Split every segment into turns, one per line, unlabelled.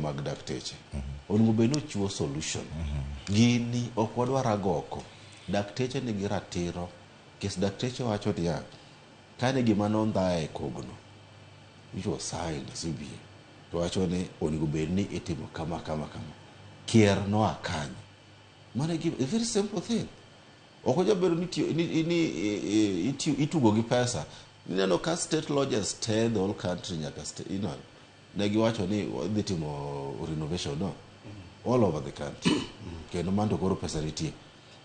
mag dakteche onego bed ni ochiwo solution. Gini ok wadwar agoko. Dakteche nigi ratiro. Kes dakteche wacho niya, kane gima nondhaye e kogno, which was signed CBA, to wacho ni onego bed ni itimo kama kama kama. Kier noa kanye? Mano e gima, a very simple thing. Ok onya bedo ni, itiyo- ni, ni, itiyo, itugo gi pesa. Ineno ka state lodges te the whole country nyaka state, ne giwacho ni dhi timo renovation no all over the country. Kendo mano to koro pesa nitie.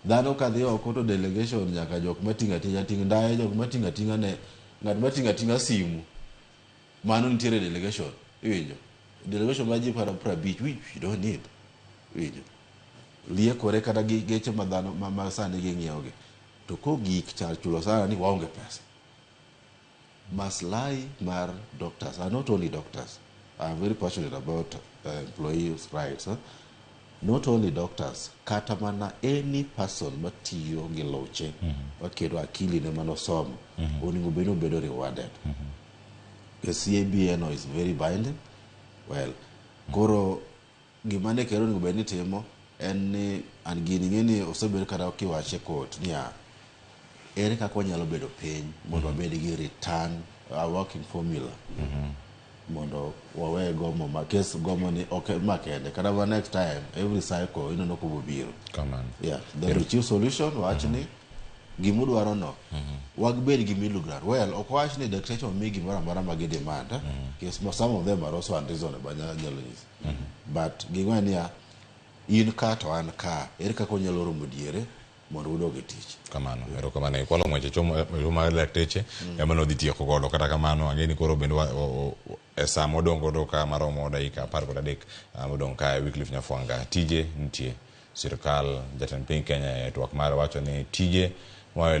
Dhano kadhi oko to delegation nyaka jok mating'o ating'a ting' ndaye, jok mating'o ating'a ne ng'at mating'o ating'a simu mano nitiere delegation iwinjo delegation mar ji kata 50 which you don't need iwinjo liekore kata gi geche ma dhano ma sani ging'iewo gi to kogik char chulo sana ni waonge pesa. Maslahi mar doctors are not only doctors. I am very passionate about employees' rights, huh? Not only doctors, kata mana any person matiyo gi luche maketo akili ne manosomo onego bed ni obedo rewarded. The CBA no is very binding. Well, koro gima ne kero onego bed ni timo en ni an gini ng'e ni osebed kata kiwache court niya ere kaka wanyalo bedo piny mondo wabed gi return a working formula mondo wawe gomo ma kes gomo ni ok ma kende kata ma next time every cycle ineno kobobiro.
Kamano.
Yeah, then we chief solution wach ni gimudwaro no wagbed gi middle ground. Well, ok wach ni dakteche omi gimoro amora ma gi demand, eh? Yes, some of them are also unreasonable anyalo nyisi, but ging'we niya in ka to an ka ere kaka wanyalo romo diere mondo udog e tich.
Kamano, erokamano. Ikwalo ng'weche chomo mar lakteche ema nodhi tieko godo. Kata kamano, ang'e ni koro bende e sa modong' godo ka maromo dakika 13 modong' kae Wycliffe Nyafwanga tije nitie. Sirkal jatend piny Kenya e twak mare wacho ni tije moa